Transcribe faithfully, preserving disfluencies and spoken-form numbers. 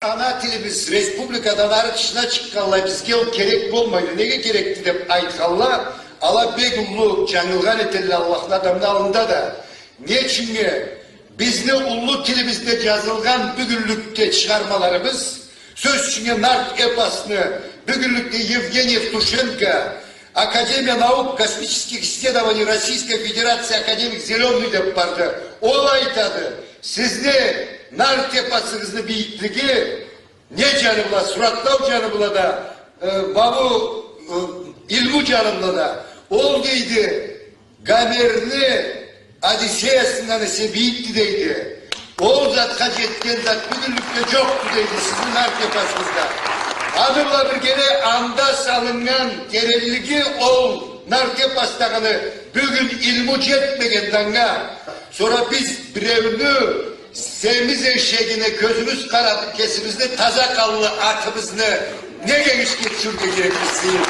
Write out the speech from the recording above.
Ана тилибиз республикадан ары тышына чыкъгъанлай, бизге ол керек болмайды. Неге керекди деп айтханла, ала бек уллу джангылгъан этелле Аллахны адамны аллында да. Не ючюннге? Бизни уллу тилибизде джазылгъан бюгюнлюкде чыгъармаларыбыз, сёз ючюннге, нарт эпосну бюгюнлюкде Евгений Евтушенко, Академия наук, космических исследований Российской Федерации, академик Зелёный деп барды. Ол айтады, сизни нарт эпосугъузну бийиклиги не джаны бла, суратлау джаны бла да, э, бабу, э, илму джаны бла да. Ол, дейди, Гомерни Одиссеясындан эсе бийикди, дейди. Ол затха джетген зат бюгюнлюкде джокъду, дейди, сизни нарт эпосугъузда. Аны бла биргелей анда салыннган теренлиги ол нарт эпосдагъыны бюгюн илму джетмегенди анга. Сора биз биреуню семиз эшегине кёзюбюз къаратыб, кесибизни таза къанлы атыбызны неге ишге тюшюрге керекбиз, сыйын?